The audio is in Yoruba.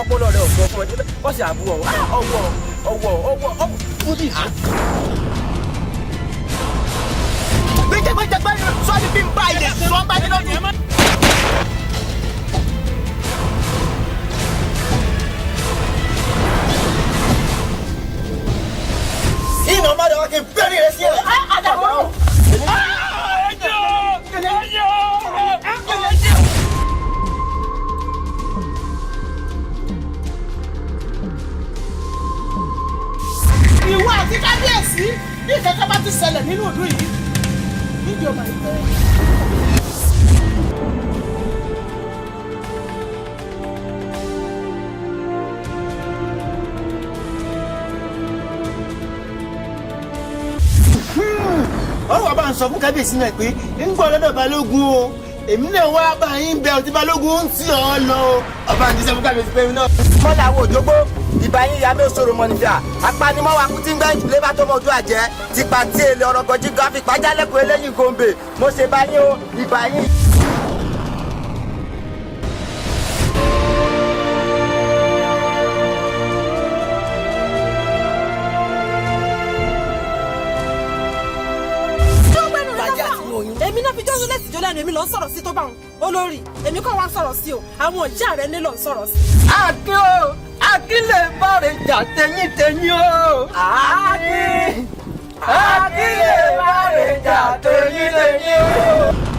Ọpọlọ rẹ ọ̀sọ́ fún ẹ wọ́n sì àbúrò ọwọ́ ọwọ́ ọwọ́ ọwọ́ Gbẹjẹgbẹjẹgbẹ sọ́ni bí n bá ilẹ̀ sọ́n bá ní lọ́dún. Ìnà ọmọdé wa kì í bẹ́ẹ̀rẹ̀ rẹ sí ẹ. Ìwọ àti kábíyèsí bí kankan bá ti ṣẹlẹ̀ nínú ìlú yìí nídìí ọmọ ìgbẹ́. Ọwọ́ bá ń sọ fún kábíyèsí náà pé ń gbọ́ lọ́dọ̀ balógun o, èmi náà wá bá yín bẹ ọtí balógun ń tì ọ́ lọ o. Ọba ń jíṣẹ́ fún kábíyèsí pé mi náà. Mọ́lá wo òjògbó ìbá yín ya mi ò sọ̀rọ̀ mọ́ níjà apanimọ́wá kú tí ń gbẹ́ ìjùlé bá tó mọ ojú àjẹ́ tipa tí èlé ọ̀rọ̀ gọjí gan fipá jálẹ̀kùn eléyìí gòǹbè mo ṣe bá yín o ìbá yín. Èmi náà fi jọ́sùn lẹ́sìn jọ lẹ́nu, èmi ló ń sọ̀rọ̀ sí tó bá wọn olórí, èmi kàn wá ń sọ̀rọ̀ sí o, àwọn ìyá rẹ ní ló ń sọ̀rọ̀ sí. Akin o, Akin lè bọ̀rẹ̀ jà tẹ̀yìn tẹ̀yìn o. Akin, Akin lè bọ̀rẹ̀ jà tẹ̀yìn tẹ̀yìn o.